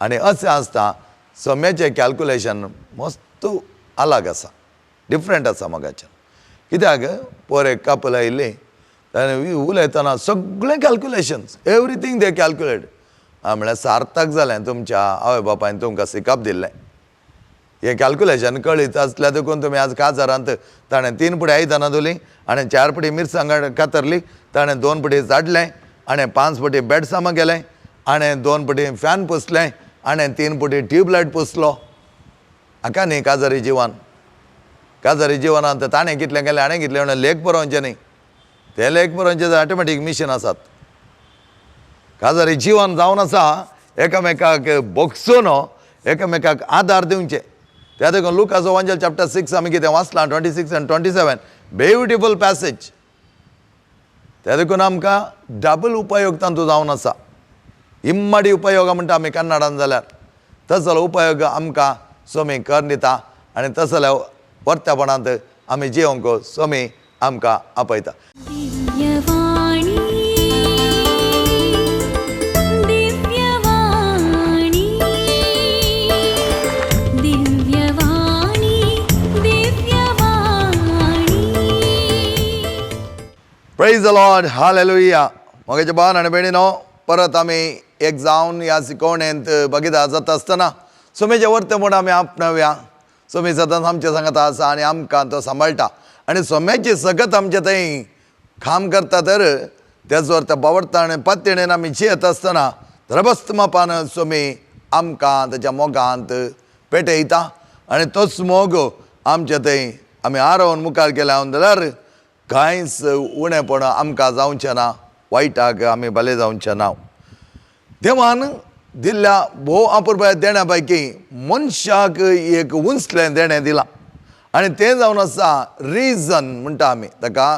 आनी अशें आसता सम्याचें कॅल्कुलेशन मस्त अलग आसा, डिफरंट आसा मोगाच्यान. कित्याक पोर एक कपल आयिल्लीं ताणें उलयतना सगळें कॅल्कुलेशन्स, एवरीथींग they calculate. हांवें म्हळ्यार सार्थक जालें तुमच्या आवय बापायन तुमकां शिकप दिल्लें. हें कॅल्कुलेशन कळीत आसल्यार देखून तुमी आज काजारांत ताणें 3 पुडी आयदनां धुलीं आनी 4 पुडी मिरसांग कातरली, ताणें 2 पुडी झाडलें आनी 5 पुडी बेडसामां गेलें आनी 2 पुडी फॅन पुसलें आनी 3 पुडी ट्यूबलायट पुसलो. हाका न्ही काजारी जिवन. काजारी जिवनांत ताणें कितलें केलें हाणें कितलें म्हणून लेख बरोवचें न्ही, ते लेख बरोवचें ऑटोमॅटीक मिशन आसात. काजारी जिवन जावन आसा एकामेकाक बोगसून एकामेकाक आदार दिवचे. त्या देखून लुकाचो वंजल चॅप्टर 6 आमी कितें वाचलां 26 आनी 27, ब्युटिफूल पॅसेज. त्या देखून आमकां डबल उपयोग तांतूं जावन आसा. इम्माडी उपयोग म्हणटा आमी कन्नडान जाल्यार तसलो उपयोग आमकां स्वामी करून दिता आनी तसल्या वर्त्यापणांत आमी जिवंक स्वामी आमकां आपयता. Praise the Lord, hallelujah. म्हगेच्या भावान आनी भयणीनो, परत आमी एक जावन ह्या शिकवणेंत भगिदा जाता आसतना सोमेचें वर्ते म्हूण आमी आपणावया. सोमी सदांच आमच्या सांगाता आसा आनी आमकां तो सांबाळटा आनी सोम्याची सगत आमचे थंय काम करता. तर तेच वर त्या बावडता आनी पातयेन आमी जियेत आसतना धरबस्त मापान सोमी आमकां ताच्या मोगांत पेटयता आनी तोच मोग आमचे थंय आमी आरोवन मुखार गेल्या जाल्यार कांयच उणेपण आमकां जावचें ना, वायटाक आमी भले जावचें ना. देवान दिल्ल्या भोव अपुरबाय देण्या पैकी मनशाक एक उंचलें देणें दिलां आनी तें जावन आसा रिजन म्हणटा आमी ताका.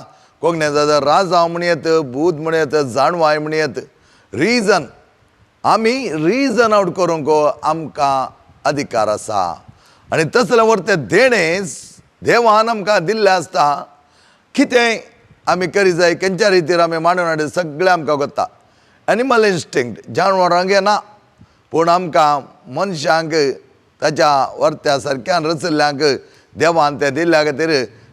कोंकणींत जाल्यार राजांव म्हणयेत, बूद म्हणयेत, जाणवाय म्हणयेत. रिजन, आमी रिजन आवट करूंक आमकां अधिकार आसा आनी तसलें वर तें देणें देवान आमकां दिल्लें आसता. कितें आमी करी जाय, खंयच्या रितीर आमी मांडून हाडून सगळें आमकां कोत्ता. एनिमल इन्स्टिंक्ट जानवरांक ना, पूण आमकां मनशांक ताच्या वर्त्या सारक्यान रचिल्ल्यांक देवान तें दिल्ल्या खातीर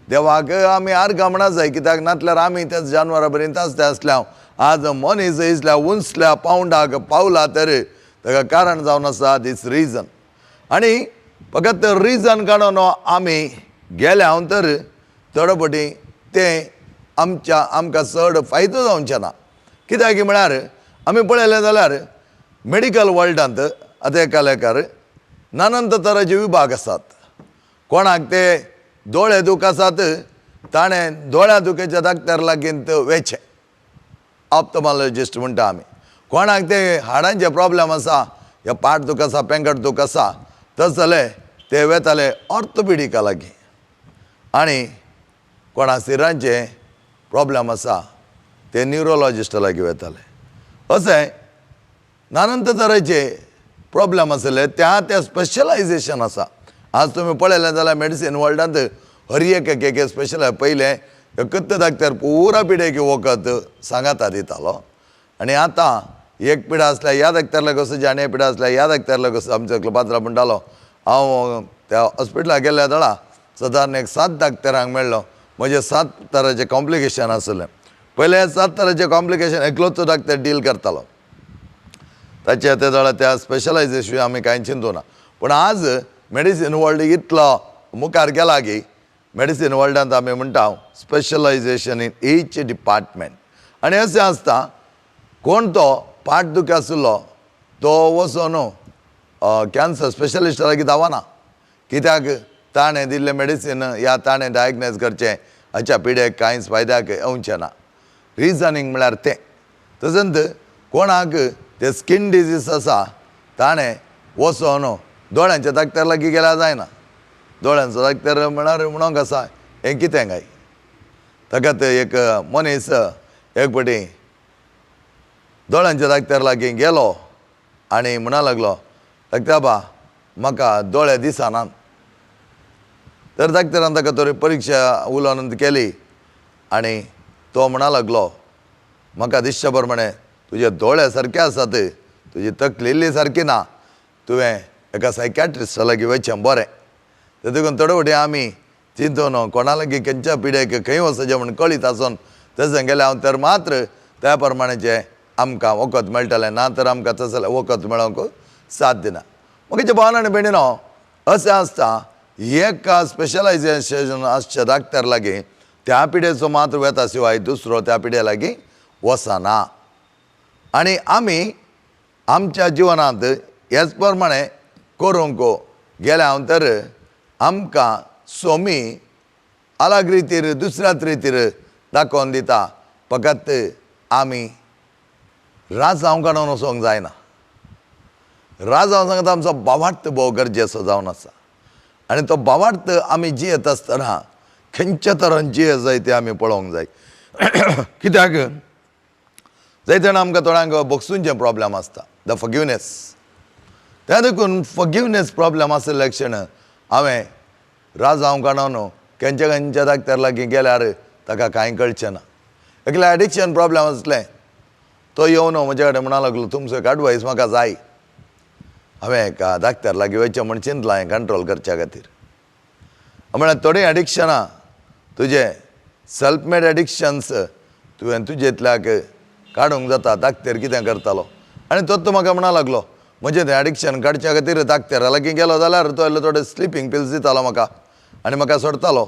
देवाक आमी आर्गां म्हणा जाय. कित्याक नातल्यार आमी त्याच जानवरां बरें ताचते आसल्या. आज मनीस इसल्या उंचल्या पावंडाक पावला तर ताका कारण जावन आसा दीस रिजन. आनी फकत रिजन काडून आमी गेल्या तर थोडे फावटी तें आमच्या आमकां चड फायदो जावचें ना. कित्याक म्हळ्यार आमी पळयलें जाल्यार मेडिकल वर्ल्डांत आतां एका लेखार नानांत तरांचे विभाग आसात. कोणाक ते दोळे दूख आसात ताणें दोळ्या दुखेच्या डाक्टर लागीं वेचें, ऑप्थोमॉलॉजिस्ट म्हणटा आमी. कोणाक ते हाडांचे प्रॉब्लम आसा, या पाट दूख आसा, पेंगट दूख आसा, तसले ते वेताले ऑर्थोपेडिका लागीं. आनी कोणा सिरांचे प्रॉब्लम आसा ते न्युरोलॉजिस्टा लागीं वेताले. अशें नानांत तरेचे प्रॉब्लम आसले त्या त्या स्पेशलायजेशन आसा. आज तुमी पळयलें जाल्यार मेडिसीन वर्ल्डांत हर एक एक स्पेशलाय. पयलें एकच डाक्टर पुरा पिडेक वखद सांगाता दितालो आनी आतां एक पिडा आसल्यार ह्या डाक्टर लागीं वचचें आनी एक पिडा आसल्यार ह्या डाक्टर लागीं वचचें. आमचो एकलो पात्रा म्हणटालो, हांव त्या हॉस्पिटलाक गेल्ल्या जाल्यार सदारण एक 7 डाक्टरांक मेळ्ळो. म्हजें 7 तरांचें कॉम्प्लिकेशन आसलें. पयलें 7 तरांचें कॉम्प्लिकेशन एकलोच डाक्टर डील करतालो, ताचे ते जाल्यार त्या स्पेशलायजेशन आमी कांय चिंतूना. पूण आज मेडिसीन वर्ल्ड इतलो मुखार गेला की मेडिसीन वर्ल्डांत आमी म्हणटा स्पेशलायजेशन इन ईच डिपार्टमेंट. आनी अशें आसता कोण तो पाट दुखी आशिल्लो तो वचून कॅन्सर स्पेशलिस्टा लागीं धांवना, कित्याक ताणें दिल्लें मेडिसीन या ताणें डायग्नोज करचें हाच्या पिड्याक कांयच फायद्याक येवचें ना. रिजनींग म्हळ्यार तें. तशेंच कोणाक ते स्कीन डिजीज आसा ताणें वचोन दोळ्यांच्या डाक्टर लागीं गेल्यार जायना. दोळ्यांचो डाक्टर म्हळ्यार म्हणोंक आसा हें कितें काय. ताका ते एक मनीस एक फावटी दोळ्यांच्या डाक्टर लागीं गेलो आनी म्हणा लागलो, डाक्टर बा म्हाका दोळे दिसनात. तर डाक्टरान ताका थोडी परिक्षा उलोवन केली आनी तो म्हणा लागलो, म्हाका दिसच्या प्रमाणे तुजे दोळे सारके आसात, तुजी तकली इल्ली सारकी ना. तुवें एका सायकॅट्रिस्टा लागीं वचचें बरें. ते देखून थोडे फावटी आमी चिंतून कोणा लागीं खंयच्या पिडेक खंय वचचें म्हूण कळीत आसून तशें गेलें हांव तर मात्र त्या प्रमाणेचें आमकां वखद मेळटलें, ना तर आमकां तसलें वखद मेळोवंक साध्य ना. म्हज्या भावान आनी भयणीनो, अशें आसता एका स्पेशलायजेशन आसच्या डाक्टर लागीं त्या पिडेचो मात्र वेता शिवाय दुसरो त्या पिडे लागीं वचना. आनी आमी आमच्या जिवनांत हेच प्रमाणे करूंक गेल्या तर आमकां सोमी अलग रितीर दुसऱ्याच रितीर दाखोवन दिता. फकत आमी राजांव काडून वचोंक जायना. राजांव सांगता आमचो बावार्थ भोव गरजेचो जावन आसा आनी तो बावार्थ आमी जियेत आसतना खंयच्या तरान जिये जाय तें आमी पळोवंक जाय. कित्याक जायते जाणां आमकां थोड्यांक बोगसूंचे प्रॉब्लम आसता, the forgiveness. त्या देखून फॉरगिवनेस प्रॉब्लम आशिल्ल्या क्षण हांवें राजांव काडून खंयच्या खंयच्या डाक्टर लागीं गेल्यार ताका कांय कळचें ना. एकलें एडिक्शन प्रॉब्लम आसलें, तो येवन म्हजे कडेन म्हणा लागलो तुमचो एक एडवायस म्हाका जाय. हांवें एका डाक्टर लागीं वयचें म्हूण चिंतलां हें कंट्रोल करच्या खातीर. म्हळ्यार थोडीं एडिक्शनां तुजें सेल्फ मेड एडिक्शन्स तुवें तुजेंतल्याक काडूंक जाता. डाक्टर कितें करतालो आनी तो म्हाका म्हणा लागलो म्हजें तें एडिक्शन काडच्या खातीर डाक्टरा लागीं गेलो जाल्यार तो इल्लो थोडे स्लिपींग पिल्स दितालो म्हाका आनी म्हाका सोडतालो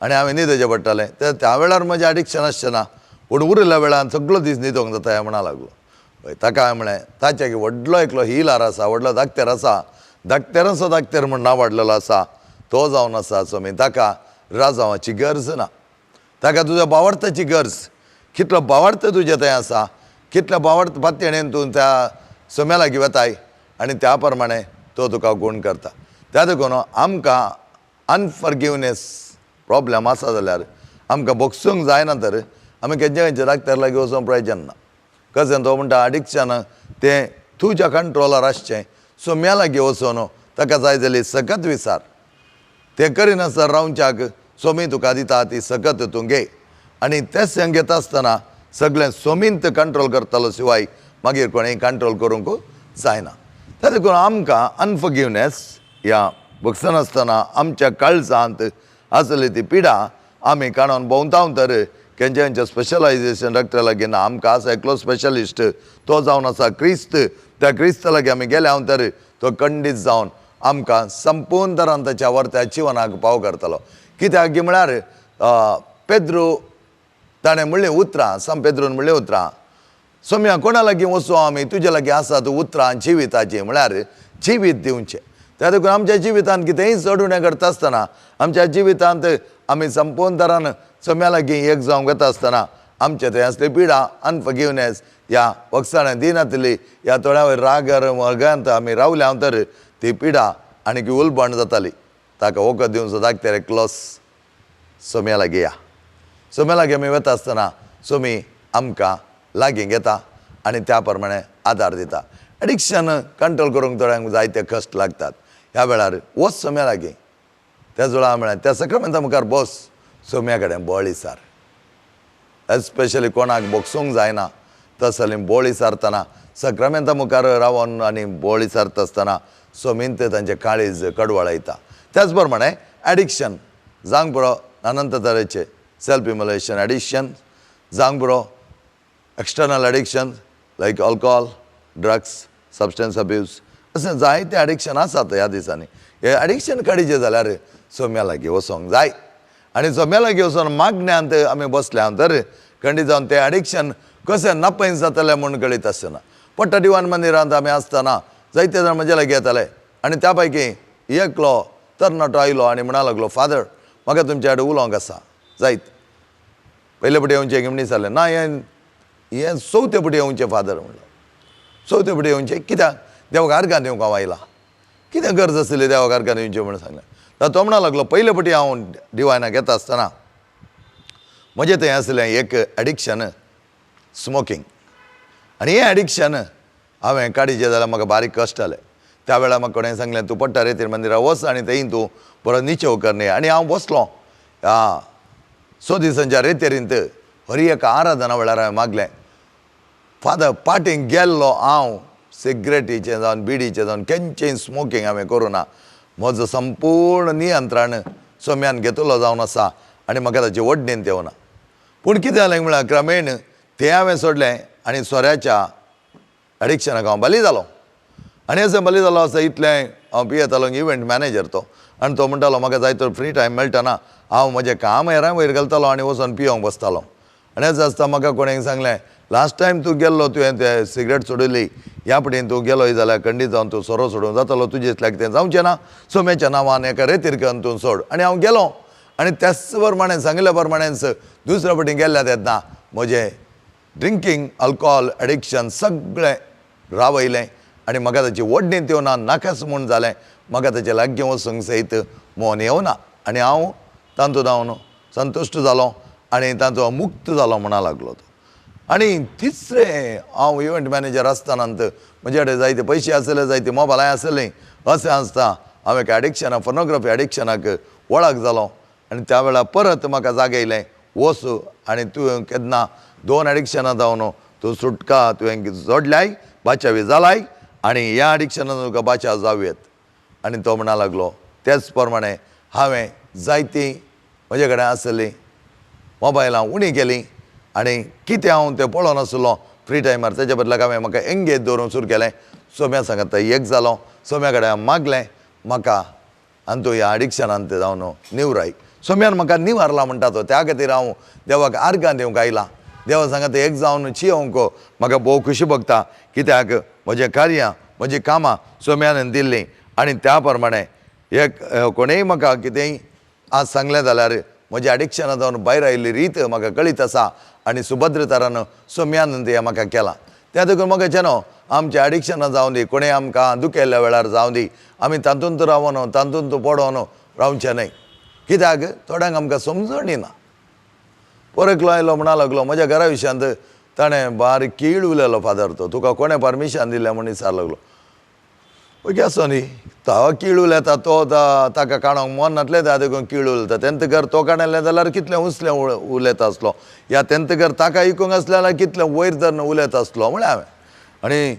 आनी हांवें न्हिदचें पडटालें. त्या वेळार म्हजें एडिक्शन आसचें ना, पूण उरिल्ल्या वेळान सगळो दीस न्हिदोंक जाता हें म्हणा लागलो. हय, ताका हांवें म्हळें ताच्या व्हडलो एकलो हिलर आसा, व्हडलो डाक्टर आसा, डाक्टरांचो डाक्टर म्हूण नांव वाडलेलो आसा, तो जावन आसा स्वामी. ताका राजांवाची गरज ना, ताका तुज्या बावडताची गरज. कितलो बावडत तुजें थंय आसा, कितलो बावडत पातयेणेन तूं त्या सोम्या लागीं वताय आनी त्या प्रमाणे तो तुका गूण करता. त्या देखून आमकां अनफॉरगिवनेस प्रॉब्लम आसा जाल्यार आमकां बोगसूंक जायना तर आमी खंयच्या खंयच्या डाक्टर लागीं वचोंक प्रयोजन ना. कशें तो म्हणटा एडिक्शन तें तुज्या कंट्रोलार आसचें, सोम्या लागीं वचून ताका जाय जाल्यार सकत विचार, तें करिनासतना रावच्याक सोमी तुका दिता ती सकत तूं घे. आनी तें घेता आसतना सगळें सोमींत कंट्रोल करतालो शिवाय मागीर कोणें कंट्रोल करूंक जायना. त्या देखून आमकां अनफॉरगिवनेस ह्या भोगसनासतना आमच्या काळजांत आसली ती पिडा आमी काडून भोंवता तर खंयच्या खंयच्या स्पेशलायजेशन डॉक्टर लागीं ना. आमकां आसा एकलो स्पेशलिस्ट, तो जावन आसा क्रिस्त. त्या क्रिस्ता लागीं आमी गेल्या तर तो खंडीत जावन आमकां संपूर्ण तरान ताच्या वर्त्या जिवनाक पाव करतालो. कित्याक की म्हळ्यार पेद्रू ताणें म्हणलीं उतरां, सांत पेद्रून म्हणलीं उतरां, सोम्या कोणा लागीं वचूं आमी, तुजे लागीं आसात उतरां जिविताचीं, म्हळ्यार जिवीत दिवचें. त्या देखून आमच्या जिवितांत कितेंय चड उणें करता आसतना आमच्या जिवितांत आमी संपूर्ण तरान सोम्या लागीं एक जावंक वता आसतना आमचे थंय आसली पिडा अनफॉरगिवनेस ह्या वखसाणें दिनातली ह्या थोड्या वयर रागर वर्गांत आमी रावल्या तर ती पिडा आनी उलबण जाताली. ताका वखद दिवचो दाखतर एकलोच सोम्या लागीं या. सोम्या लागीं आमी वता आसतना सोमी आमकां लागीं घेता आनी त्या प्रमाणे आदार दिता. एडिक्शन कंट्रोल करूंक थोड्यांक जायते कश्ट लागतात. ह्या वेळार वच सोम्या लागीं, त्याच वेळार म्हळ्यार त्या सक्रामेंता मुखार बस, सोम्या कडेन बळी सार. एस्पेशली कोणाक बोगसूंक जायना तसली बोळी सारतना सक्रामेंता मुखार रावन आनी बोळी सारता आसतना सोमीन ते तांचे काळीज कडवळायता. त्याच प्रमाणे एडिक्शन जावंक पुरो अनंत तरेचे सेल्फ इमोलेशन एडिक्शन जावंक पुरो, external addiction like alcohol, drugs, substance abuse अशें जायते एडिक्शन आसात ह्या दिसांनी. हे एडिक्शन काडीचें जाल्यार सोम्या लागीं वचोंक जाय आनी सोम्या लागीं वचोन मागण्यांत आमी बसल्या तर खंडीत जावन तें एडिक्शन कशें नापयस जातलें म्हूण कळीत आसना. पट्टा दिवान मंदिरांत आमी आसतना जायते जाण म्हजे लागीं येताले आनी त्या पैकी एकलो तरणाटो आयलो आनी म्हणा लागलो, फादर म्हाका तुमच्या कडेन उलोवंक आसा जायत. पयले पटी येवचें गिमणी जालें ना, हें हें चवथे पटी येवचें फादर म्हणलो. चवथे पटी येवचें कित्याक? देवाक आर्गां दिवंक हांव आयला, कितें गरज आसली देवाक आर्गां दिवचें म्हणून सांगलें. तर तो म्हणा लागलो, पयले पटी हांव डिवायनाक येता आसतना म्हजें थंय आसलें एक एडिक्शन स्मोकींग आनी हें एडिक्शन हांवें काडीचें जाल्यार म्हाका बारीक कश्ट जालें. त्या वेळार म्हाका कोणें सांगलें तूं पट्टा रेतीर मंदिरा वच आनी थंय तूं बरो निचेव कर. आनी हांव बसलो ह्या स दिसांच्या रेतेरींत हरी एका आराधना वेळार हांवें मागलें, फादर पाटींग गेल्लो हांव सिगरेटीचें जावन बिडीचें जावन केन्चेंय स्मोकींग हांवें करूं ना. म्हजो संपूर्ण नियंत्रण सोम्यान घेतलो जावन आसा आनी म्हाका ताची वडणीन येवना. पूण कितें जालें म्हळ्यार क्रमेण तें हांवें सोडलें आनी सोऱ्याच्या एडिक्शनाक हांव बली जालो. आनी अशें बली जालो आसा इतलें हांव पियेतालो. इव्हेंट मॅनेजर तो, आनी तो म्हणटालो म्हाका जायतो फ्री टायम मेळटना हांव म्हजें काम हेरां वयर घालतालो आनी वचोन पियोंक बसतालो. आनी अशें आसता म्हाका कोणें सांगलें लास्ट टायम तूं गेल्लो तुवें ते सिगरेट सोडिल्ली, ह्या पटीन तूं गेलोय जाल्यार खंडीत जावन तूं सोरो सोडूंक जातलो, तुजे इतल्याक तें जावचें ना, सोम्याच्या नांवान एका रेतीर करून तूं सोड. आनी हांव गेलो आनी त्याच प्रमाणे सांगिल्ल्या प्रमाणेच दुसऱ्या पटी गेल्ल्या तेन्ना म्हजें ड्रिंकींग अल्कोहोल एडिक्शन सगळें रावयलें आनी म्हाका ताची वडणीत येवना, नाकाच म्हूण जालें. म्हाका ताचे लागीं वचूंक सयत मन येवना आनी हांव तातूंत हांव संतुश्ट जालो आनी तांचो मुक्त जालो म्हणा लागलो तो. आनी तिसरें हांव इव्हेंट मॅनेजर आसतना म्हजे कडेन जायते पयशे आसले, जायते मोबायलां आसलीं. अशें आसता हांव एका एडिक्शनाक, फोनोग्राफी एडिक्शनाक वळख जालो आनी त्या वेळार परत म्हाका जागयलें वच आनी तुवें केन्ना दोन एडिक्शनां जावन तूं सुटका तुवें जोडल्याय, बाचावी जालाय आनी ह्या एडिक्शनान तुका बाचाव जावं येत. आनी तो म्हणा लागलो तेच प्रमाणे हांवें जायतीं म्हजे कडेन आसलीं मोबायलां उणी केलीं आनी कितें हांव तें पळोवन आसलो फ्री टायमार तेच्या बदलाक हांवें म्हाका एंगेज दवरूंक सुरू केलें. सोम्या सांगता एक जालो, सोम्या कडेन हांव मागलें म्हाका आनी तूं ह्या एडिक्शनांत जावन निवराय. सोम्यान म्हाका निवारला म्हणटा तो, त्या खातीर हांव देवाक आर्गां दिवंक आयलां. देवा सांगता एक जावन चियोंक म्हाका भोव खुशी भोगता, कित्याक म्हजें कार्यां म्हजीं कामां सोम्यान दिल्लीं आनी त्या प्रमाणे एक कोणेय म्हाका कितेंय आज सांगलें जाल्यार म्हज्या एडिक्शनां जावन भायर आयिल्ली रीत म्हाका कळीत आसा आनी सुभद्रतारान सोम्यान तें म्हाका केलां. त्या देखून म्हाका न्हू आमच्या एडिक्शनां जावं दी, कोणें आमकां दुखेल्ल्या वेळार जावं दी, आमी तातूंत रावन तातूंत पडोन रावचें न्हय, कित्याक थोड्यांक आमकां समजणी ना. पर एकलो आयलो म्हणा लागलो म्हज्या घरा विशयांत ताणें बारीक कीळ उलयलो फादर तो, तुका कोणें परमिशन दिलें म्हूण विचार लागलो. ओके आसो न्ही, तो कीळ उलयता तो ताका काडूंक मन नातलें त्या देखून कीळ उलयता. तेंत घर तो काडलें जाल्यार कितलें उंचलें उलयता आसलो, या तेंत घर ताका आयकूंक आसलें जाल्यार कितलें वयर धरून उलयता आसलो म्हळ्यार हांवें. आनी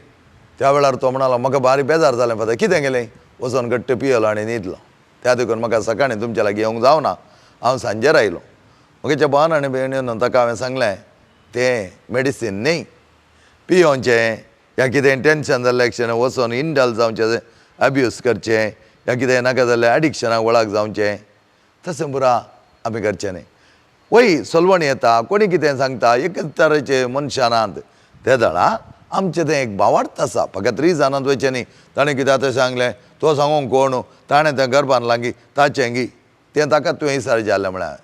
त्या वेळार तो म्हणालो म्हाका बारीक बेजार जालें फादर, कितें केलें वचोन घट्ट पियेलो आनी न्हिदलो. त्या देखून म्हाका सकाळीं तुमच्या लागीं येवंक जावना, हांव सांजेर आयलो. म्हगेच्या भावान आनी भयणीन ताका हांवें सांगलें तें मेडिसीन न्ही, पियोवचें या कितें टेंशन जाल्लें क्षण वचोन इंडल जावचें, अब्यूज करचें या कितें नाका जाल्यार एडिक्शनाक वळख जावचें, तशें पुरा आमी करचें न्ही. वय सलवण येता, कोणी कितें सांगता, एकच तरेचे मनशां नात ते जाणा आमचें तें एक भावार्थ आसा, फकत रिजनांत वयचें न्ही. ताणें कितें आतां सांगलें तो सांगूंक कोण, ताणें तें गर्भान लागीं ताचें गी तें ताका तुवें इसार जालें म्हळ्यार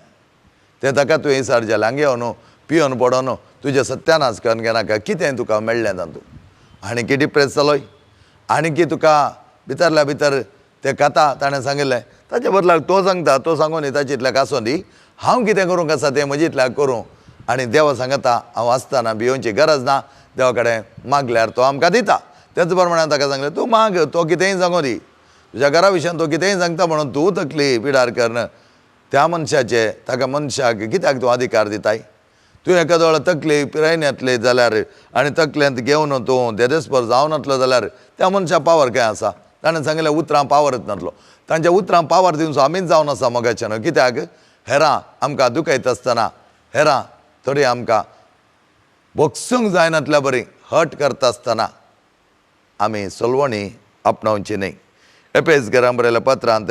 तें ताका तुवें इसार जालें. हांगे येवन पियोन पडोन तुजें सत्यानाश करून घेनाका, कितें तुका मेळ्ळें तातूंत, आनी की डिप्रेस जालोय आनी की तुका भितरल्या भितर तें कथा ताणें सांगिल्लें ताचे बदलाक तो सांगता तो सांगून न्ही ताचे इतल्याक आसूं दी, हांव कितें करूंक आसा तें म्हजे इतल्याक करूं. आनी देवा सांगता हांव आसतना भियोवची गरज ना, देवा कडेन मागल्यार तो आमकां दिता. तेच प्रमाणे ताका सांगलें तूं माग, तो कितेंय सांगूं दी, तुज्या घरा विशयान तो कितेंय सांगता म्हणून तूं तकली पिडार करन त्या मनशाचे ताका मनशाक कित्याक तूं अधिकार दिताय. तूं एखादो वेळार तकली पिरायन येतली जाल्यार आनी तकलेंत घेवन तूं देदेस्पर जावन जाल्यार त्या मनशा पावर काय आसा. ताणें सांगिल्लें उतरां पावरच नातलो, तांच्या उतरां पावर दिवचो आमीच जावन आसा मोगाचें न्हू, कित्याक हेरां आमकां दुखयता आसतना हेरां थोडी आमकां भोगसूंक जायनातल्या बरी हट करता आसतना आमी सलवणी आपणावची न्हय. एपेस घरां बरयल्या पत्रांत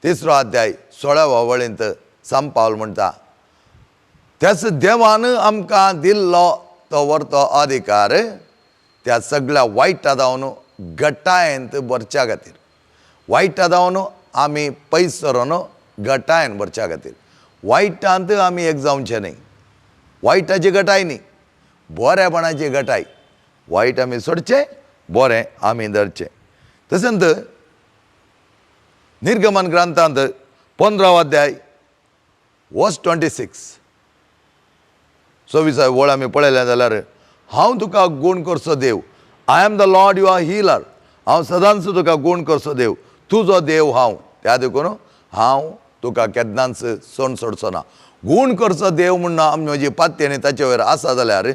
3 अध्याय 16 वळींत संपावल म्हणटा त्याच देवान आमकां दिल्लो तो व्हरतो अधिकार त्या सगळ्या वायटा जावन गटायेंत भरच्या खातीर, वायटा जावन आमी पयस सरोन गटायेन भरच्या खातीर. वायटांत आमी एक जावचें न्हय, वायटाची गटाय न्ही, बरेपणाची गटाय. वायट आमी सोडचें, बरें आमी धरचें. तशेंच निर्गमन ग्रंथांत 15 अध्याय वर्स 26 26 वळ आमी पळयलें जाल्यार हांव तुका गूण करचो देव, I am the Lord your healer, हांव सदांच तुका गूण करचो देव, तुजो देव हांव, त्या देखून हांव तुका केन्नाच सोण सोडचो ना. गूण करचो देव म्हूण म्हजी पात्य आनी ताचे वयर आसा जाल्यार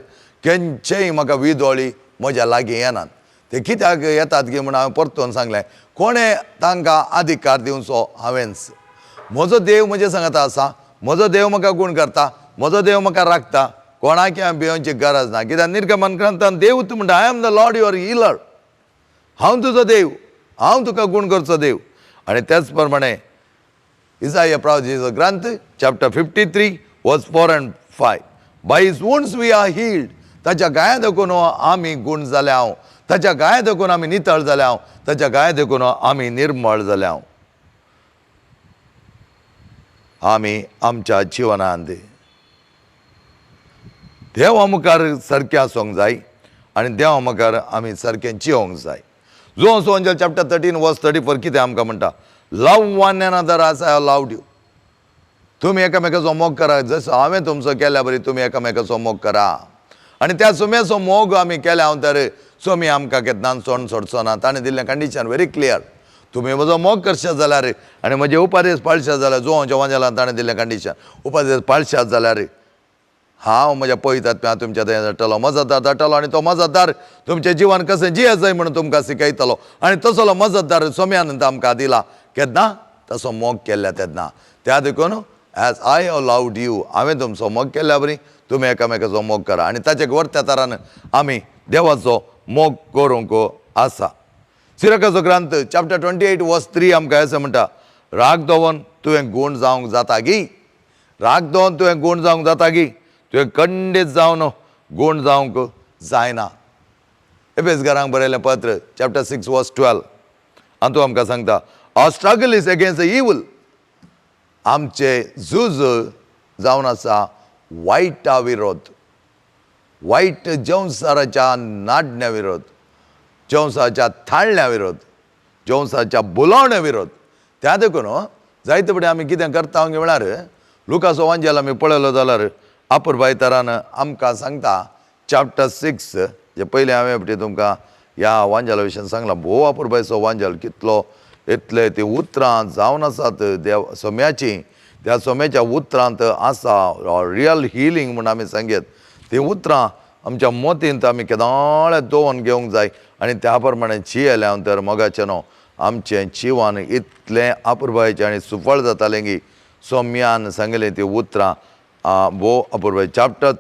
केन्चेय म्हाका विदोळी म्हज्या लागीं येनात. ते कित्याक येतात गी म्हूण हांवें परतून सांगलें, कोणें तांकां अधिकार दिवचो? हांवेंच. म्हजो देव म्हजें सांगता आसा, म्हजो देव म्हाका गूण करता, म्हजो देव म्हाका राखता, कोणाक हांवें भियोवची गरज ना. कित्याक निर्गमन ग्रंथान देव तूं म्हणटा, I am the Lord your healer, हांव तुजो देव, हांव तुका गूण करचो देव. आनी त्याच प्रमाणे इसाया प्रवादीचो ग्रंथ chapter 53 verse 4 and 5, by his wounds we are healed. ताच्या गाया देखून आमी गूण जाल्या हांव, ताच्या गाया देखून आमी नितळ जाल्या हांव, ताच्या गाया देखून आमी निर्मळ जाल्या हांव. आमी आमच्या जिवनांत देवा मुखार सारकें आसूंक जाय आनी देवा मुखार आमी सारकें जिवंक जाय. जोन सोंजल चॅप्टर 13 वर्स 34 कितें आमकां म्हणटा, love one another as I have loved you. तुमी एकामेकाचो मोग करा, जसो हांवें तुमचो केल्या बरी तुमी एकामेकाचो मोग करा. आनी त्या सुम्याचो मोग आमी केल्या हांव तर सोमी आमकां केन्ना सोण सोडचो ना. ताणें दिल्लें कंडिशन व्हेरी क्लियर, तुमी म्हजो मोग करशात जाल्यार आनी म्हजे उपादेश पाळशात जाल्यार, जो वांजेलान ताणें दिल्लें कंडिशन, उपादेश पाळशात जाल्यार हांव म्हज्या पवित्र तुमच्या थंय धाडटलो, मजतदार धाडटलो आनी तो मजतदार तुमचें जिवन कशें जिये जाय म्हणून तुमकां शिकयतलो. आनी तसलो मजतदार सोम्यान आमकां दिला केन्ना, तसो मोग केल्ल्या तेन्ना. त्या देखून as I have loved you, हांवें तुमचो मोग केल्ल्या बरी तुमी एकामेकाचो मोग करा. आनी ताचे वरत्या तरान आमी देवाचो मोग करूंक आसा. सिरकाचो ग्रंथ चॅप्टर 28 वर्स 3 आमकां अशें म्हणटा, राग दवरून तुवें गूण जावंक जाता गी, राग दवरून तुवें गूण जावंक जाता गी, तुवें खंडीत जावन गूण जावंक जायना. एफेसकारांक बरयलें पत्र चॅप्टर 6 वर्स 12 आनी तूं आमकां सांगता, our struggle is against the evil. आमचे झूज जावन आसा वायटा विरोध, वायट जेवसाराच्या नाडण्या विरोध, जेवसाच्या थाळण्या विरोध, जेवसाच्या बोलावण्या विरोध. त्या देखून जायते फुडें आमी कितें करता म्हळ्यार लुकासो वांजेल आमी पळयलो जाल्यार अपुरबाय तरान आमकां सांगता चॅप्टर 6, जे पयलीं हांवें पळय तुमकां ह्या वांजेला विशयान सांगलां, भोव अपुरबायचो वांजेल, कितलो इतले ती उतरां जावन आसात देव सोम्याची, त्या सोम्याच्या उतरांत आसा रियल हिलींग म्हूण आमी सांगयत. ती उतरां आमच्या मोतींत आमी केदाळे दवरून घेवंक जाय आनी त्या प्रमाणे जियेल्या तर मोगाचें न्हू आमचें जिवन इतलें अपुरबायेचें आनी सुफळ जातालें की सोम्यान सांगलें ती उतरां भोव अपुरबाय. Chapter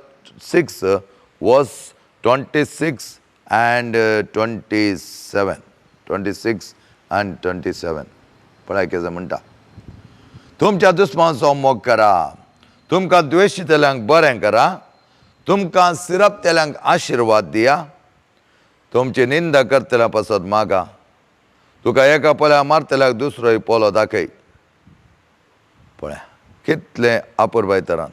6 verse 26 and 27, 26 and 27 पळय कितें म्हणटा, तुमच्या दुस्मानाचो मोग करा, तुमकां द्वेशितल्यांक बरें करा, तुमकां सिरपतेल्यांक आशिर्वाद दिया, तुमची निंदा करतल्या पासत मागा, तुका एका पोल्या मारतल्याक दुसरोय पोलो दाखय. पळय कितलें अपुरबाय तरान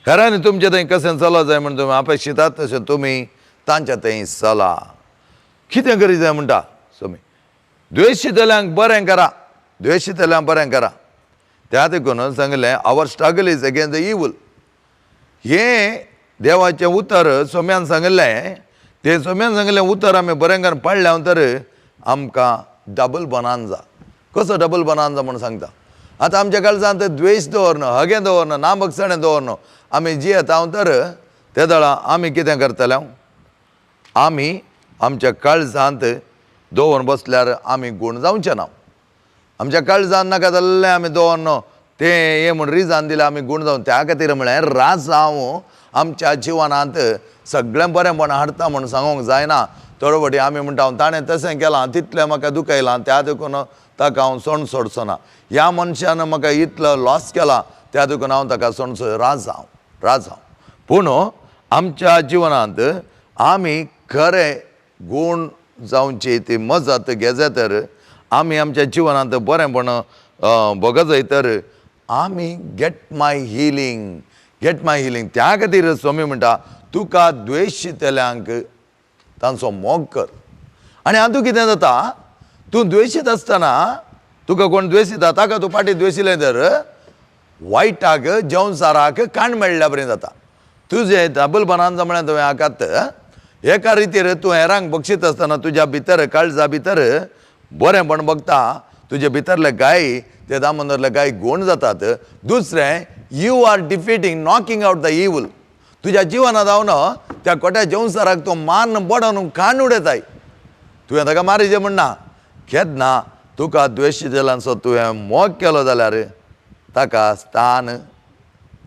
हेरांनी तुमचे थंय कशें चलो जाय म्हूण तुमी अपेक्षितात तशें तुमी तांच्या थंय चला. कितें करी जाय म्हणटा सोमी, द्वेशितल्यांक बरें करा, द्वेशितल्यांक बरें करा. त्या देखून सांगलें our struggle is against the evil. हें देवाचें उतर सोम्यान सांगिल्लें, तें सोम्यान सांगिल्लें उतर आमी बरें करून पाळ्ळें तर आमकां डबल बनांजा. कसो डबल बनांजा म्हूण सांगता, आतां आमच्या काळजांत द्वेश दवरना, हगें दवरना, ना बगसणें दवरना, आमी जियेता तर ते दळा आमी कितें करतले, आमी आमच्या काळजांत दवरून बसल्यार आमी गूण जावचे ना. आमच्या काळजान नाका जाल्लें आमी दवरना तें हें म्हूण रिजान दिलें आमी गूण जावन. त्या खातीर म्हळें राजांव आमच्या जिवनांत सगळें बरेंपण हाडटा म्हूण सांगूंक जायना. थोडे फावटी आमी म्हणटा ताणें तशें केलां, तितलें म्हाका दुखयलां, त्या देखून ताका हांव सोण सोडचो ना, ह्या मनशान म्हाका इतलो लॉस केला त्या देखून हांव ताका सोण सोड. राजांव राजांव. पूण आमच्या जिवनांत आमी खरें गूण जावची ती मजत घेजे तर आमी आमच्या जिवनांत बरेंपण भोगत जाय तर आमी get my healing, get my healing. त्या खातीर स्वामी म्हणटा तुका द्वेशितल्यांक तांचो मोग कर. आनी हातूंत कितें जाता, तूं द्वेशीत आसतना तुका कोण द्वेशिता ताका तूं फाटीं द्वेशिलें तर वायटाक जेवणसाराक काण मेळ्ळ्या बरें जाता. तुजें डबल बनांजा म्हळ्यार तुवें आकात एका रितीर तूं हेरांक बक्षीत आसतना तुज्या भितर काळजा भितर बरेंपण बगता, तुजे भितरले गाय ते दामोदरले गाय गूण जातात. दुसरें you are defeating knocking out the evil. तुज्या जिवनांत जावन त्या कोट्या जेवसाराक तूं मान बडोवन कान उडयताय. तुवें ताका मारिजे म्हण ना. केन्ना तुका द्वेशितल्यांचो तुवें मोग केलो जाल्यार ताका स्थान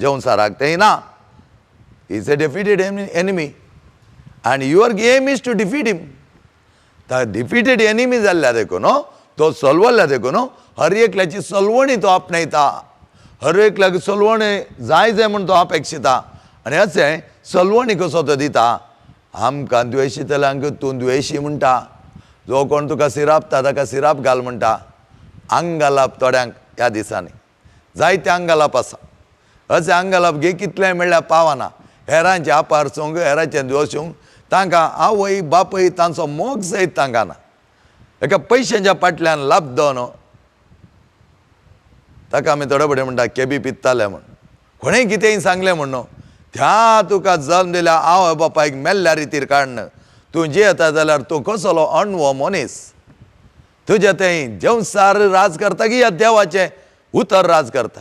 जेवसाराक तें ना. Is a defeated enemy and your aim is to defeat him. Defeated enemy जाल्ल्या देखून तो सलवल्ल्या देखून हर एकल्याची सलवणी तो आपणायता, हर एकल्याक सलवणी जाय जाय म्हूण तो अपेक्षिता. आनी अशें सलवणी कसो तो दिता. आमकां द्वेशितल्यांक तूं द्वेशी म्हणटा, जो कोण तुका सिरापता ताका सिराप घाल म्हणटा. आंगालाप थोड्यांक ह्या दिसांनी जायते आंगालाप आसा. अशें आंगालाप घे कितलें म्हणल्यार पावना. हेरांचें आपारसूंक, हेरांचें द्वेशूंक तांकां आवय बापूय तांचो मोग सयत तांकां ना. एका पयशांच्या फाटल्यान लाबदो न्हू ताका आमी थोडे फुडें म्हणटा केबी पित्ताले म्हूण, कोणें कितेंय सांगलें म्हूण न्हू. त्या तुका जल्म दिल्या आवय बापायक मेल्ल्या रितीर काडन तूं जियेता जाल्यार तूं कसलो अणवो मनीस. तुज्या थंय जेवसार राज करता की ह्या देवाचें उतर राज करता.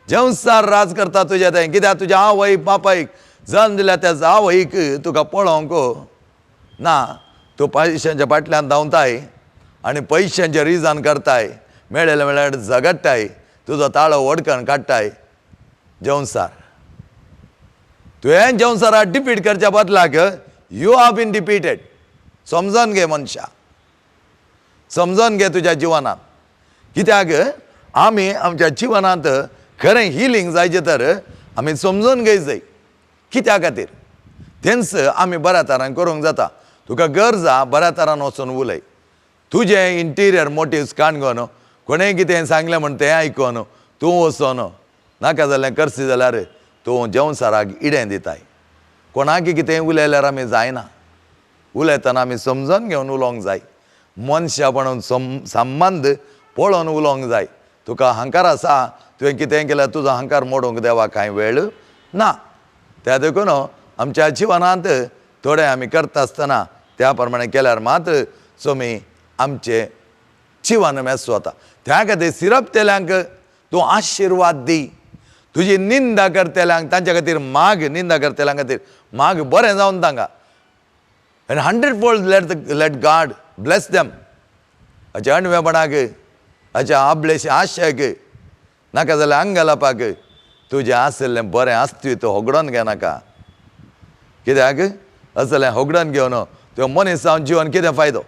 जेवसार राज करता तुज्या थंय, कित्याक तुज्या आवय बापायक जल्म दिल्या त्या आवयक तुका पळोवंक ना. तूं पयशांच्या फाटल्यान धांवताय आनी पयशांचें रिजन करताय, मेळ्ळे मेळ्ळ्यार झगडटाय, तुजो ताळो वडकण काडटाय. जेवसार तुवें जेवसाराक डिफीट करच्या बदलाक you have been defeated. समजून घे मनशा, समजून घे तुज्या जिवनांत. कित्याक आमी आमच्या जिवनांत खरें हिलींग जायचें तर आमी समजून घेय जाय. कित्या खातीर तेंच आमी बऱ्या तरान करूंक जाता. तुका गरज आहा बऱ्या तरान वचून उलय. तुजें इंटिरियर मोटिव्स काण घेवन कोणें कितें सांगलें म्हण तें आयकोन तूं वचोन नाका जाल्यार करशी जाल्यार तूं जेवसाराक इडें दिताय. कोणाक कितें उलयल्यार आमी जायना. उलयतना आमी समजून घेवन उलोवंक जाय. मनशापणान संबंद पळोवन उलोवंक जाय. तुका हंकार आसा, तुवें कितें केल्यार तुजो हंकार मोडूंक देवा कांय वेळ ना. त्या देखून आमच्या जिवनांत थोडें आमी करता आसतना त्या प्रमाणे केल्यार मात सोमी आमचें जिवन मेस वता. त्या खातीर सिरपतेल्यांक तूं आशिर्वाद दी. तुजी निंदा करतल्यांक तांच्या खातीर माग, निंदा करतल्यां खातीर माग बरें जावन तांकां. आनी 100 fold let God bless them. हाच्या अणवेपणाक, हाच्या आबलेशे आशेक, नाका जाल्यार अंगलापाक तुजें आशिल्लें बरें अस्तित्व होगडोन घेनाका. कित्याक असलें होगडोन घेवन तुवें मनीस जावन जिवन कितें फायदो?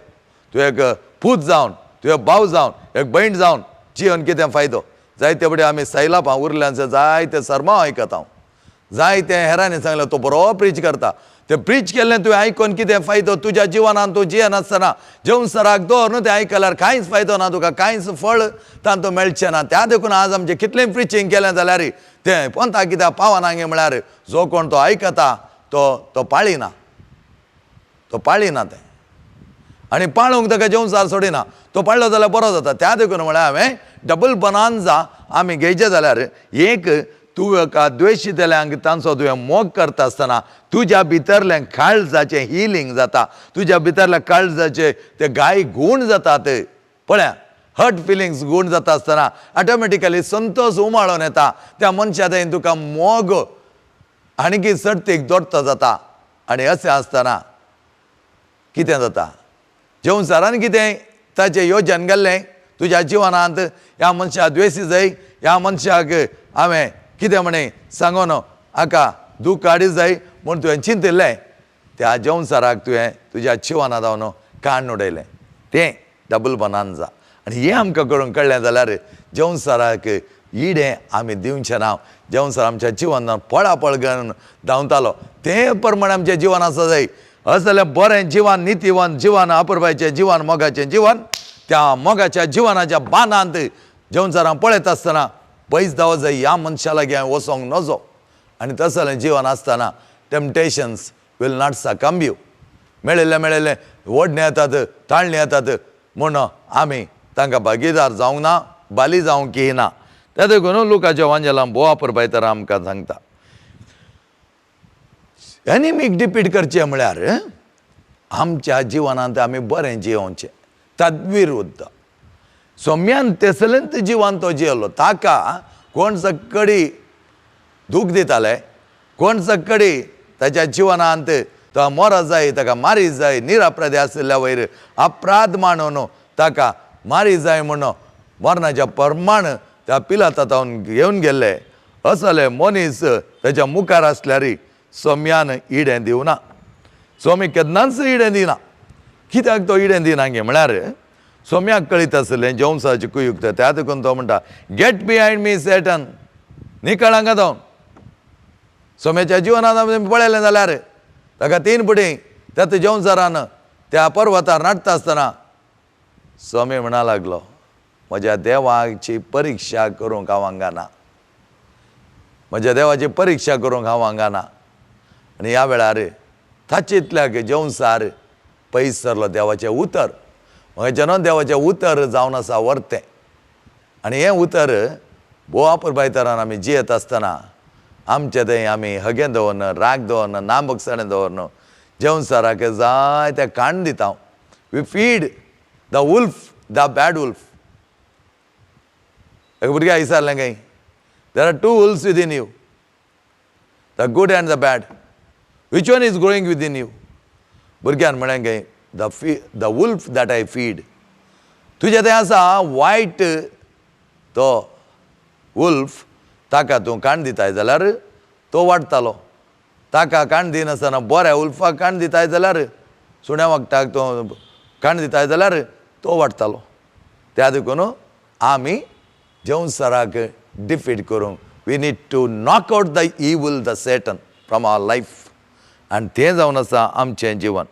तूं एक पूत जावन, तुवें भाव जावन, एक भयण जावन जिवन कितें फायदो? जायते फुडें आमी सैलापां उरल्यांचे जायते सरमांव आयकता हांव. जायते हेरांनी सांगलें तो बरो प्रीच करता. तें प्रीच केल्लें तुवें आयकून कितें फायदो? तुज्या जिवनान तूं जियेनासतना जेवसराक दवर न्हू तें आयकल्यार कांयच फायदो ना, तुका कांयच फळ तातूंत मेळचें ना. त्या देखून आज आमचें कितलें प्रिचींग केलें जाल्यार तें पंथाक कित्याक पावना गे म्हळ्यार जो कोण तो आयकता तो तो पाळिना, तो पाळिना तें. आनी पाळूंक ताका जेवसार सोडिना. तो पाळ्ळो जाल्यार बरो जाता. त्या देखून म्हळ्यार हांवें डबल बनांजा आमी घेयचें जाल्यार एक तूं एका द्वेशितल्यांक तांचो तुवें मोग करता आसतना तुज्या भितरलें काळजाचें हिलींग जाता. तुज्या भितरल्या काळजाचे ते गाय गूण जातात. पळया हर्ट फिलिंग्स गूण जाता आसतना ऑटोमॅटिकली संतोश उमाळून येता. त्या मनशा थंय तुका मोग आणकी सर्तीक दोडतो जाता. आनी अशें आसतना कितें जाता? जेवसारान कितें ताचें योजन गेल्लें तुज्या जिवनांत ह्या मनशाक द्वेशी जाय, ह्या मनशाक हांवें कितें म्हणे सांगून हाका दूख काडी जाय म्हूण तुवें चिंतिल्लें. त्या जेवसाराक तुवें तुज्या जिवनांत जावन काण उडयलें. तें डबल बनांजा. आनी हें आमकां करूंक कळ्ळें जाल्यार जेवसाराक इडें आमी दिवचें ना. जेवसार आमच्या जिवनान पळापळ घेवन धांवतालो ते प्रमाणे आमचें जिवन आसा जाय. अशें जाल्यार बरें जिवन, नितीवन जिवन, अपुरबायेचें जिवन, मोगाचें जिवन, त्या मोगाच्या जिवनाच्या बांदांत जेवसारां पळयत आसतना पयस धांवत जाय. ह्या मनशा लागीं हांवें वचोंक नजो. आनी तसलें जिवन आसतना temptations will not succumb you. मेळिल्लें मेळिल्लें ओडणें येतात, ताळणी येतात म्हूण आमी तांकां भागीदार जावंक ना, बाली जावंक ना. त्या देखून लुकाच्या वांजेलान भोव अपुरबाय तर आमकां सांगता एनिमीक डिपीट करचें म्हळ्यार आमच्या जिवनांत आमी बरें जियोवचें. तद्विरुद्ध सोम्यान तेसलेंत जिवन तो जियेलो. ताका कोण सकडी दूख दिताले, कोण सकडी ताच्या जिवनांत तो मरत जाय, ताका मारी जाय, निरपराधी आशिल्ल्या वयर अपराध मानून ताका मारी जाय म्हूण मरणाच्या प्रमाण त्या पिलातान घेवन गेल्ले. असले मनीस ताच्या मुखार आसल्यार सोम्यान इडें दिवना. सोमी केन्नाच इडें दिना. कित्याक तो इडें दिना गे म्हळ्यार सोम्याक कळीत आसलें जेवसाची कुयुक्त. त्या देखून तो म्हणटा, गेट बिहायंड मी सेटन, निकळ हांगा तो. सोम्याच्या जिवनांत आमी पळयलें जाल्यार ताका तीन पुटी त्यात जेवसारान त्या पर्वतार नाडटा आसतना सोमी म्हणा लागलो, म्हज्या देवाची परिक्षा करूंक हांव हांगा ना, म्हज्या देवाची परिक्षा करूंक हांव हांगा ना. आनी ह्या वेळार ताचेंतल्याक जेवसार पयस सरलो देवाचें उतर. म्हज्या न्हू देवाचें उतर जावन आसा वर्तें. आनी हें उतर भोव अपुरबायतरान आमी जियेत आसतना आमचे थंय आमी हगें दवरन, राग दवरन, नांबकसाणें दवरन जेवसाराक जाय तें काण दिता. We feed the wolf, the bad wolf. एक भुरग्याक विचारलें खंय, there are two wolves within you, the good and the bad, which one is growing within you? भुरग्यान म्हळें खंय, the wolf that I feed. तुजें तें आसा वायट तो वुल्फ, ताका तूं काण दिताय जाल्यार तो वाडटालो. ताका काण दिनासतना बऱ्या वुल्फाक काण दिताय जाल्यार, सुण्या वखदाक तो काण दिताय जाल्यार तो वाडटालो. त्या देखून आमी जेवसाराक डिफीट करूंक we need to knock out the evil, the Satan from our life. आनी तें जावन आसा आमचें जिवन.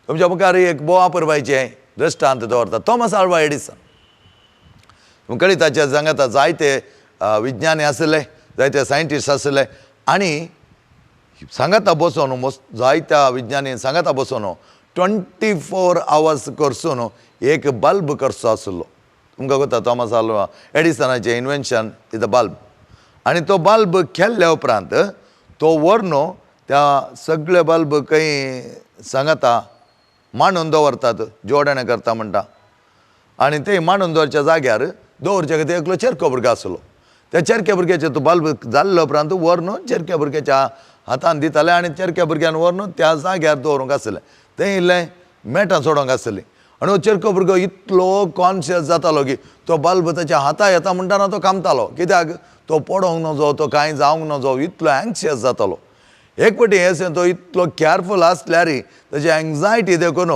तुमच्या मुखार एक भोव अपुरबायचें दृश्टांत दवरता, थॉमस आल्वा एडिसन. कळिताच्या सांगाता जायते विज्ञानी आसले, जायते सायंटिस्ट आसले आनी सांगाता बसोन जायत्या विज्ञानी सांगाता बसोन 24 आवर्स करसून एक बल्ब करचो आसलो. तुमकां कोता थॉमस आल्वा एडिसनाचें इन्वेन्शन is the bulb. आनी तो बल्ब केल्ल्या उपरांत तो व्हरून त्या सगळे बल्ब खंय सांगाता मांडून दवरतात, जोडणें करता म्हणटा. आनी ते मांडून दवरच्या जाग्यार दवरच्या खातीर एकलो चेरको भुरगो आसलो. त्या चेरक्या भुरग्याचे तो बल्ब जाल्लो उपरांत व्हरून चेरक्या भुरग्याच्या हातान दिताले आनी चेरक्या भुरग्यान व्हरून त्या जाग्यार दवरूंक आसलें. तें इल्लें मेटां सोडोवंक आसलीं. आनी हो चेरको भुरगो इतलो कॉन्शियस जातालो की तो बल्ब ताच्या हाता येता म्हणटना तो कामतालो, कित्याक तो पडोंक नजो, तो कांय जावंक नजो, इतलो एंक्शियस जातालो. एक फावटी अशें तो इतलो केअरफूल आसल्यार ताची एंग्जायटी देखून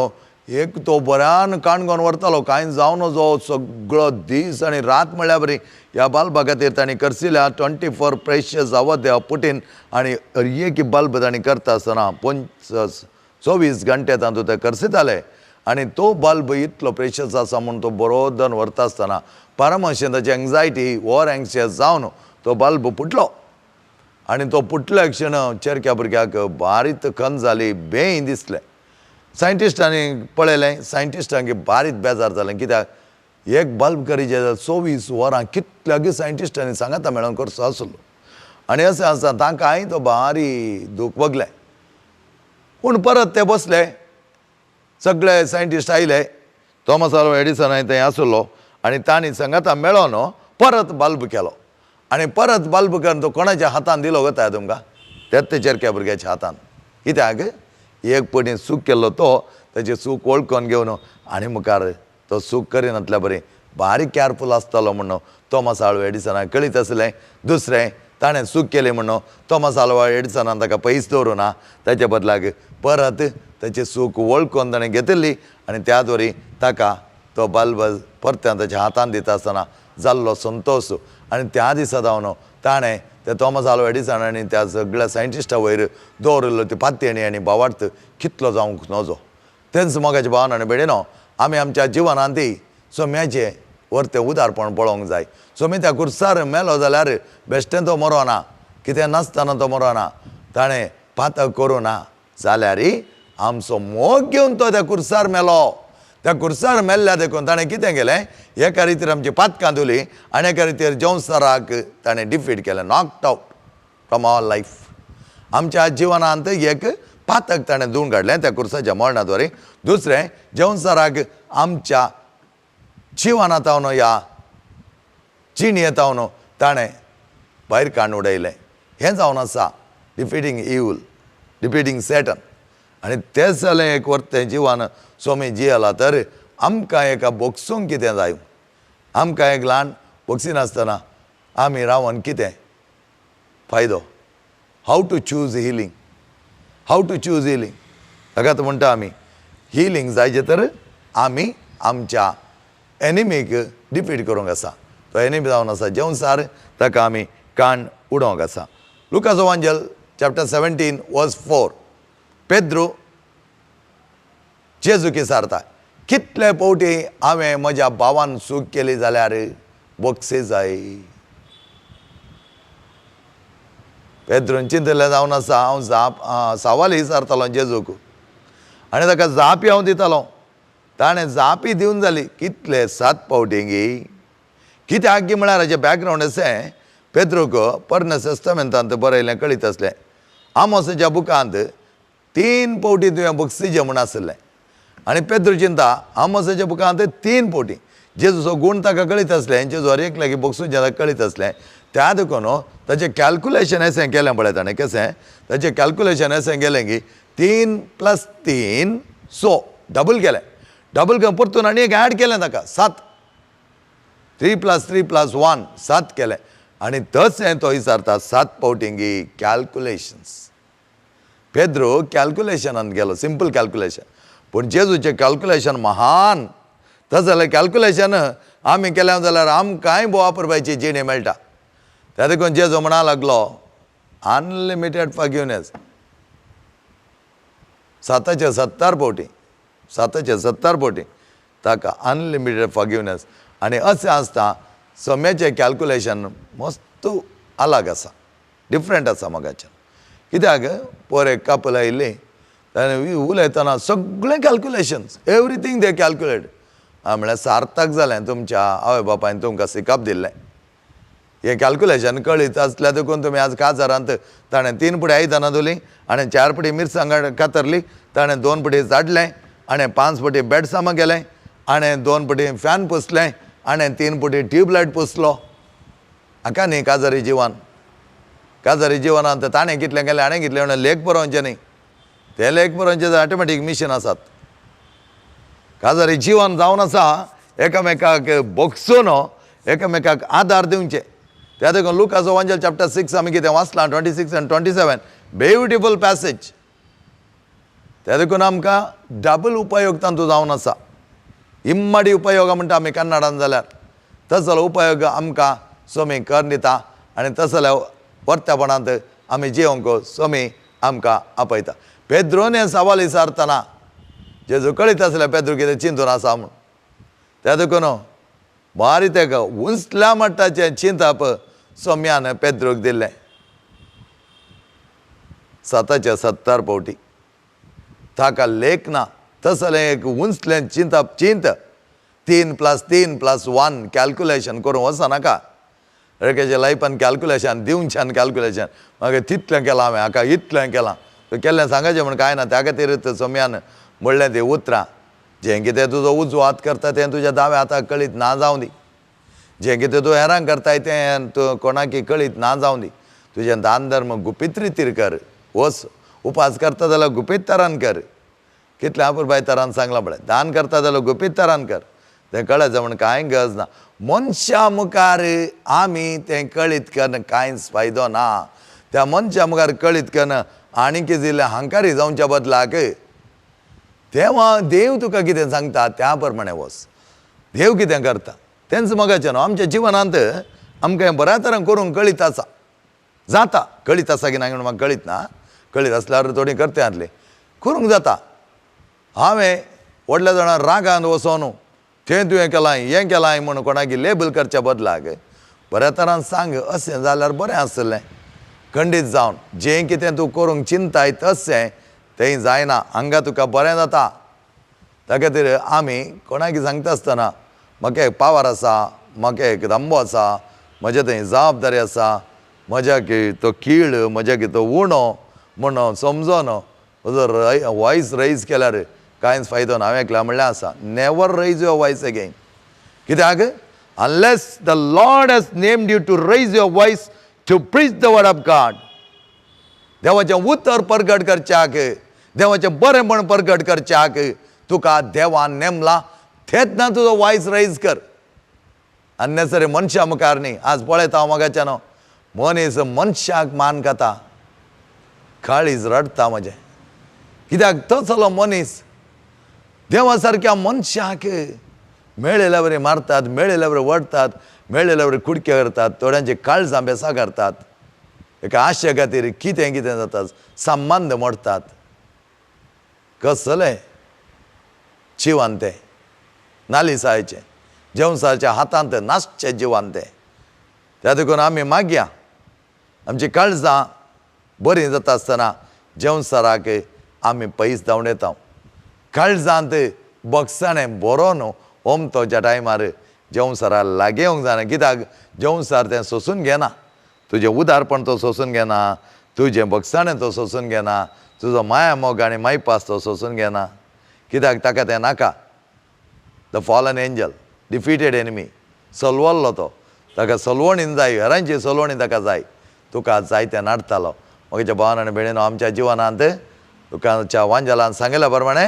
एक तो बऱ्यान काणकोण व्हरतालो, कांय जावं नजो, सगळो दीस आनी रात म्हळ्यार बरी ह्या बल्बा खातीर तांणी करसिल्या 24 प्रेशियस our they Putin. आनी एक बल्ब तांणी करता आसतना 24 घंटे तातूंत ते करसिताले. आनी तो बल्ब इतलो प्रेशियस आसा म्हूण तो बरो दन व्हरता आसतना परमशेन ताची एंग्जायटी ओवर एंक्शियस जावन तो बल्ब फुटलो. आनी तो फुटल्या क्षण चेरक्या भुरग्याक बारीक खंत जाली, बेय दिसलें. सायंटिस्टांनी पळयलें, सायंटिस्टांक बारीक बेजार जालें, कित्याक एक बल्ब करीचे जाल्यार 24 वरां कितल्यागी सायंटिस्टांनी सांगाता मेळोन करचो आसलो. आनी अशें आसा तांकांय तो बारी दूख भोगलें. पूण परत ते बसले, सगळे सायंटिस्ट आयले, थॉमस आल्वा एडिसन थंय आसलो आनी तांणी सांगाता मेळोन परत बल्ब केलो. आनी परत बल्ब करून तो कोणाच्या हातान दिलो वता तुमकां? त्याच ते चेरक्या भुरग्याच्या हातान. कित्याक एक पटी चूक केल्लो तो ताची चूक वळखून घेवन आनी मुखार तो चूक करिनातल्या बरी बारीक केअरफूल आसतालो म्हणून थॉमस आल्वा एडिसनाक कळीत आसलें. दुसरें ताणें चूक केली म्हणून थॉमस आल्वा एडिसनान ताका पयस दवरूं ना, ताच्या बदलाक परत ताची चूक वळखून ताणें घेतिल्ली आनी त्या द्वारी ताका तो बल्ब परत्यान ताच्या हातान दिता आसतना जाल्लो संतोश. आनी त्या दिसा जावन ताणें त्या थॉमस आल्वा एडिसन आनी त्या सगळ्या सायंटिस्टा वयर दवरिल्लो ती पातयेणी आनी भावार्थ कितलो जावंक नजो. तेंच मोगाच्या भावान आनी भयणीनो, आमी आमच्या जिवनांत सोम्याचें वर्तें उदारपण पळोवंक जाय. सोमी त्या कुर्सार मेलो जाल्यार बेश्टें तो मरोना, कितें नासतना तो मरोना, ताणें पातक करूं ना जाल्यार आमचो मोग घेवन तो त्या कुर्सार मेलो. त्या कुर्सार मेल्ल्या देखून ताणें कितें केलें, एका रितीर आमची पातकां धुली आनी एका रितीर जेवसाराक ताणें डिफीट केलें, knocked out from our life. आमच्या जिवनांत एक पातक ताणें धुवन काडलें त्या कुर्साच्या मरणा द्वारे. दुसरें, जेवसाराक आमच्या जिवनांत ह्या जिणयेंत ताणें भायर काडून उडयलें. हें जावन आसा डिफिटींग इवल, डिफिटींग सेटन. आनी तें जालें एक वर्तें जिवान स्वामी जियेला तर आमकां एका बोगसूंक कितें जाय, आमकां एक ल्हान बोगसिनासतना आमी रावन कितें फायदो. How to choose healing, how to choose healing. ताकाच म्हणटा आमी हिलींग जायचें तर आमी आमच्या एनिमीक डिफीट करूंक आसा. तो एनिमी जावन आसा जेवसार, ताका आमी काण उडोवंक आसा. लुकास वांजल चॅप्टर 17 वर्स 4. पेद्रू जेजू विचारता, कितले फावटी हांवें म्हज्या भावान चूक केली जाल्यार बक्षीस जाय. पेद्रून चिंतलें जावन आसा, हांव जाप सवाल विचारतालो जेजूक आनी ताका जापी हांव दितालो. ताणें जापी दिवन जाली कितले 7 फावटी गी. कित्याक गी म्हळ्यार हाचें बॅकग्रावंड अशें, पेद्रूक पोरण्या टेस्टामेंतांत बरयलें कळीत आसलें. आमोसाच्या बुकांत 3 फावटी तुवें बक्षीजें म्हूण आसलें आनी पेद्रू चिंता आमोसाच्या बुकांत 3 फावटी जेजूचो गूण ताका कळीत आसलें, जेजू हर एक लागीं बक्षूचें ताका कळीत आसलें. त्या देखून ताचें कॅल्कुलेशन अशें केलें पळय ताणें, कशें ताचें कॅल्कुलेशन अशें केलें की 3 + 3 6 डबल केलें, डबल करून परतून आनी एक ऍड केलें ताका 7, 3 + 3 + 1 7 केलें. आनी तशें तो विचारता 7 फावटी गी कॅल्कुलेशन्स. पेद्रो कॅल्कुलेशनान गेलो, सिंपल कॅल्कुलेशन, पूण जेजूचें कॅल्कुलेशन महान. तशें जाल्यार कॅल्कुलेशन आमी केलें जाल्यार आमकांय भोव वापरपाची जिणी मेळटा. त्या देखून जेजू म्हणा लागलो अनलिमिटेड फॉरगिवनेस, 7 70 फावटी, 7 70 फावटी ताका अनलिमिटेड फॉरगिवनेस. आनी अशें आसता सम्याचें कॅल्कुलेशन मस्त अलग आसा, डिफरंट आसा मगाच्यान. कित्याक पोर एक कापल आयिल्ली, ताणें उलयतना सगळें कॅल्कुलेशन्स, एवरीथींग they calculate. हांवें म्हळ्यार सार्थक जालें तुमच्या आवय बापायन तुमकां शिकप दिल्लें, हें कॅल्कुलेशन कळीत आसल्यार देखून तुमी आज काजारांत ताणें 3 पुडी आयदनां धुलीं आनी 4 पुडी मिरसांग कातरली, ताणें 2 पुडी झाडलें आनी 5 पुडी बेडसामां गेलें आनी 2 पुडी फॅन पुसलें आनी 3 पुडी ट्यूबलायट पुसलो. हाका न्ही काजारी जिवन. काजारी जिवनांत ताणें कितलें केलें हाणें कितलें म्हणून लेख बरोवचें न्ही, ते लेख बरोवचें ऑटोमॅटीक मिशन आसात. काजारी जिवन जावन आसा एकामेकाक बगसून एकामेकाक आदार दिवचे. त्या देखून लुकाचो वांजेल चॅप्टर 6 आमी कितें वाचलां 26 आनी 27, ब्युटिफूल पॅसेज. त्या देखून आमकां डबल उपयोग तांतूं जावन आसा. इम्माडी उपयोग म्हणटा आमी कन्नडान जाल्यार, तसो जाल्यार उपयोग आमकां स्वामी करून दिता आनी तसो जाल्यार वर्त्यापणांत आमी जिवंक स्वामी आमकां आपयता. पेद्रोन हें सवाल विचारतना जेजू कळीत आसलें पेद्रो कितें चिंतून आसा म्हूण. त्या देखून बारी तेका उंचल्या मट्टाचें चिंतप सोम्यान पेद्रोक दिल्लें 7 70 फावटी. ताका लेख ना, तसलें एक उंचलें चिंतप चिंत 3 + 3 + 1 कॅल्कुलेशन करूं वचनाका. एकेच्या लायफान कॅल्कुलेशन दिवच्यान कॅल्कुलेशन मागीर तितलें केलां हांवें, हाका इतलें केलां, केल्लें सांगाचें म्हूण कांय ना. त्या खातीर सोम्यान म्हणलें ती उतरां, जें कितें तुजो उजवो हात करता तें तुज्या दाव्या हाताक कळीत ना जावं दी, जें कितें तूं हेरांक करताय तें तूं कोणाकी कळीत ना जावं दी, तुजें दान धर्म गुपीत रितीर कर, वच उपास करता जाल्यार गुपीत तरान कर. कितल्या अपुरबाय तरान सांगलां पळय, दान करता जाल्यार गुपीत तरान कर, तें कळायचें म्हूण कांय गरज ना. मनशा मुखार आमी तें कळीत करून कांयच फायदो ना. त्या मनशा मुखार कळीत करून आनी कितें दिलें हंकारी जावच्या बदलाक तेव्हा देव तुका कितें सांगता त्या प्रमाणे वच. देव कितें करता तेंच मगाचें न्हू. आमच्या जिवनांत आमकां बऱ्या तरान करूंक कळीत आसा, जाता कळीत आसा की ना म्हणून म्हाका कळीत ना, कळीत आसल्यार थोडी करता जातली, करूंक जाता. हांवें व्हडल्या जाणां रागान वचोन तें तुवें केलां हें केलां म्हूण कोणाकी लेबल करच्या बदलाक बऱ्या तरान सांग, अशें जाल्यार बरें आसलें. खंडीत जावन जें कितें तूं करूंक चिंताय तशें तें जायना, हांगा तुका बरें जाता. त्या खातीर आमी कोणाकी सांगता आसतना म्हाका एक पावर आसा, म्हाका एक दंबो आसा, म्हज्या थंय जबाबदारी आसा, म्हज्या की तो कीळ, म्हज्या की तो उणो म्हूण समजोन म्हजो वॉयस रैज केल्यार कांयच फायदो ना. हांवें एकल्या म्हणलें आसा, never raise your voice again. कित्याक unless the Lord has named you to raise your voice to preach the word of God, देवाचें उतर परगट करच्याक, देवाचें बरेंपण परगट करच्याक तुका देवान नेमला. तेन्ना तुजो वॉयस रायज कर. अननेसरी मनशां मुखार न्ही. आज पळयता हांव मगाच्यान मनीस मनशाक मान खाता, काळीज रडटा म्हजें. कित्याक तसलो मनीस देवा सारक्या मनशाक मेळिल्ल्या वरी मारतात, मेळिल्ल्या वरी वडटात, मेळिल्ल्या वरी कुडके करतात, थोड्यांचे काळजां बेसां करतात. एका आशे खातीर कितें कितें जाता, संबंद मोडटात. कसलें जिवन तें, नालिसायचें, जेवसाच्या हातांत नासचें जिवन तें. त्या देखून आमी मागया आमची काळजां बरीं जाता आसतना जेवसाराक आमी पयस धांवड येता. काळजांत बगसाणें बरोवन ओमतोच्या टायमार जेवसारा लागीं येवंक जायना. कित्याक जेवसार तें सोंसून घेना. तुजें उदारपण तो सोंसून घेना, तुजें बगसाणें तो सोंसून घेना, तुजो माया मोग आनी मायपास तो सोंसून घेना. कित्याक ताका तें नाका. The fallen angel, defeated enemy, सलवल्लो तो. ताका सलवणीन जाय, हेरांची सलवणी ताका जाय. तुका जाय तें नाडटालो. म्हज्या भावान आनी भयणीनो, आमच्या जिवनांत तुकाच्या वांजलान सांगिल्ल्या प्रमाणे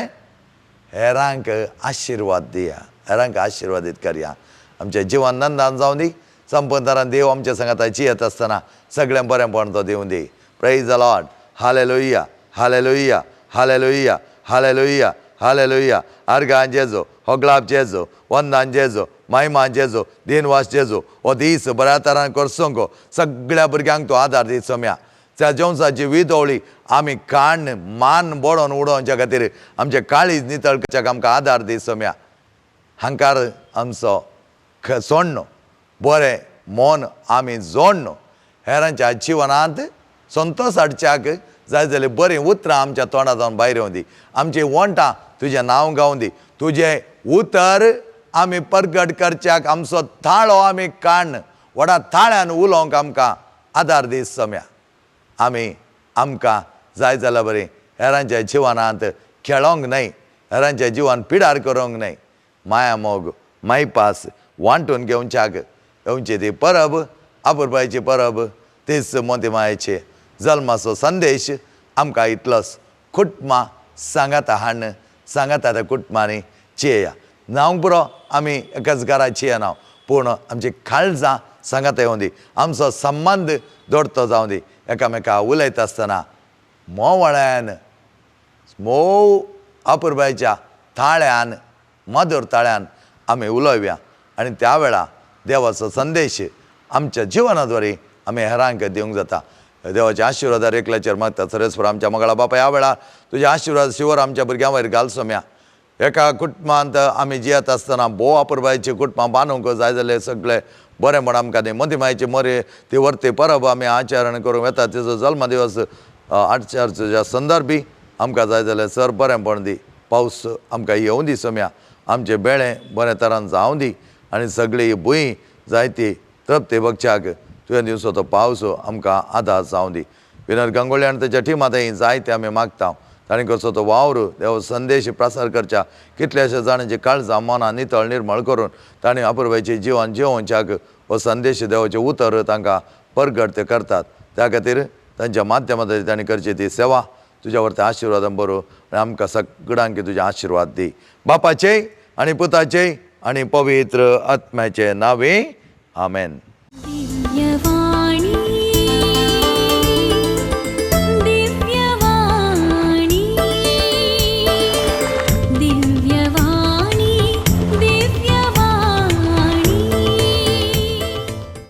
हेरांक आशिर्वाद दिया, हेरांक आशिर्वादीत करया. आमचें जिवन नंदान जावं दी. संपदारान देव आमच्या सांगाता जियेत आसतना सगळें बरेंपण तो दिवं दी. Praise the Lord. Hallelujah, hallelujah, hallelujah, hallelujah, hallelujah. आर्गां जेजो, होगळाप जेजो, वंदान जेजो, महिमा जेजो, दिनवास जेजो. हो दीस बऱ्या तरान करसोंक सगळ्या भुरग्यांक तो आदार दी सोम्या. त्या जेवसाची विदोवळी आमी काण मान बडोवन उडोवच्या खातीर आमचें काळीज नितळ करच्याक आमकां आदार दी सोम्या. हांकार आमचो सोण्ण बरें मन आमी जोडण हेरांच्या जिवनांत संतोश हाडच्याक जाय जाल्यार बरीं उतरां आमच्या तोंडा जावन भायर येवं दी. आमची वंटां तुजें नांव गावं दी. तुजें उतर आमी परगट करच्याक आमचो ताळो आमी काण व्हडा ताळ्यान उलोवंक आमकां आदार दी सोम्या. आमी आमकां जाय जाल्यार बरीं हेरांच्या जिवनांत खेळोंक न्हय, हेरांच्या जिवन पिडार करूंक न्हय, माया मोग मायपास वांटून घेवच्याक येवची ती परब आपुरबायची परब तीच मोती मायेची जल्माचो संदेश आमकां इतलोच. कुटुंबां सांगाता हाण सांगाता त्या कुटुंबांनी चेया जावंक पुरो. आमी एकाच घरा चेयना, पूण आमची काळजां सांगाता येवं दी. आमचो संबंद दोडतो जावं दी. एकामेका उलयता आसतना मोवळ्यान मोव आपुरबायच्या ताळ्यान मधुर ताळ्यान आमी उलोवया आनी त्या वेळा देवाचो संदेश आमच्या जिवनाद्वारे आमी हेरांक दिवंक जाता. देवाचे आशिर्वादार एकल्याचेर मागता. सरस्वर आमच्या मंगळा बापा, ह्या वेळार तुजे आशिर्वाद शिवर आमच्या भुरग्यां वयर घाल सोम्या. एका कुटुंबांत आमी जियेत आसतना भोव आपुरबायची कुटुंबां बांदूंक जाय जाल्यार सगळे बरें म्हण आमकां ती मदीं मायची मरे ती वर्ती परब आमी आचरण करूंक वेता. तिचो जल्मदिवस आचरच्या संदर्भी आमकां जाय जाल्यार सर बरेंपण दी. पावस आमकां येवं दी सोम्या. आमचें बेळें बरें तरान जावं दी आनी सगळी भूंय जायती तृप्ती बगच्याक तुवें दिवचो तो पावस आमकां आदार जावं दी. विनोद गंगोळी आनी तेच्या टिमा थंय जायते आमी मागता. ताणें करचो तो वावर देव संदेश प्रसार करच्या कितल्याश्या जाणांची काळजां मनां नितळ निर्मळ करून ताणें आपुरबायचें जिवन जिवोवच्याक हो संदेश देवाचें उतर तांकां परगट ते करतात. त्या खातीर तांच्या माध्यमांतल्यान ताणें करची ती सेवा तुज्या वरती आशिर्वादान बरो आनी आमकां सगळ्यांक तुजे आशिर्वाद दी. बापाचे आनी पुताचे आनी पवित्र आत्म्याचे नांवे आमेन.